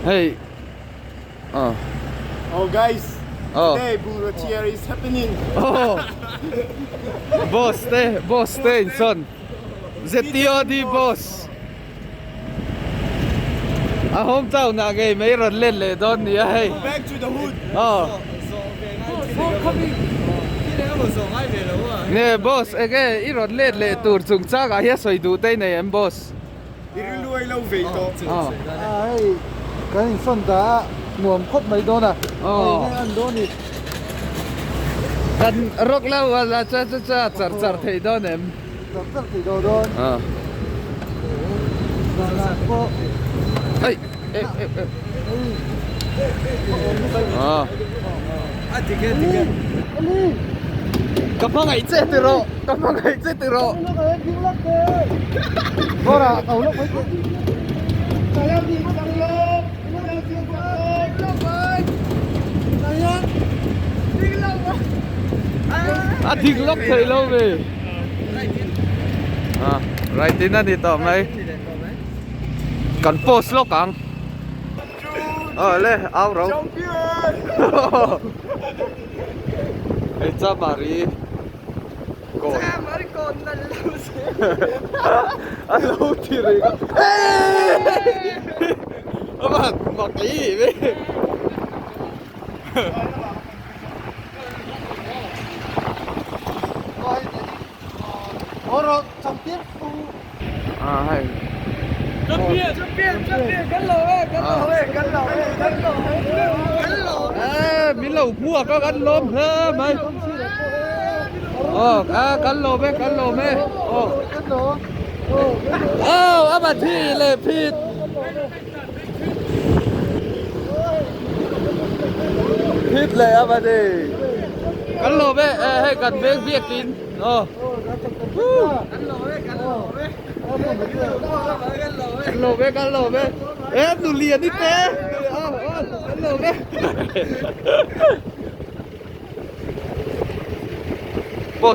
Hei oh. Oh guys, oh. Today Bungraw Chair is happening. Oh. Boss te, boss te in son. ZTOD boss. A hometown ah ngei mai rawn let leh dawn nia hei. Back to the hood. Oh. Nge boss enge i rawn let leh tur chungchang ah hian sawi duh te i nei em boss? I rilru ai lo vei tawh. Oh. Ah hei kan insawn ta a nuam khawp mai dawn a. Oh. Hei nge an dawn i. Kan rawk lo a la cha cha cha char char thei dawn em? Char char thei dawn dawn. Ah. Zanah pawh. Ei eh eh eh. Ah. A dik e dik e. Ka hmangaih che ti rawh ka hmangaih che ti rawh. A dik lawk thei lo ve. Ah right in a ni tawh mai. Kan post lawk ang. Aw le au ro. Hei chamari kawn. Chamari kawn na lo se. A lo ti reng a. A mak mak leh em em. À hay. Champion, champion, champion, kan lo e, kan lo e, kan lo e, kan lo e, kan lo e. Ê, min lo mua ka kan lawm hle mai. Ờ, à, kan lawm e, kan lawm e. Ờ. Ờ, a ma thi leh phit. Phit leh a ma thi. Kan lawm e, hei kan veng biakin. Ờ. Kan lawm e, kan lawm e. Ê, nu lian i te. Ờ, ờ, kan lawm e.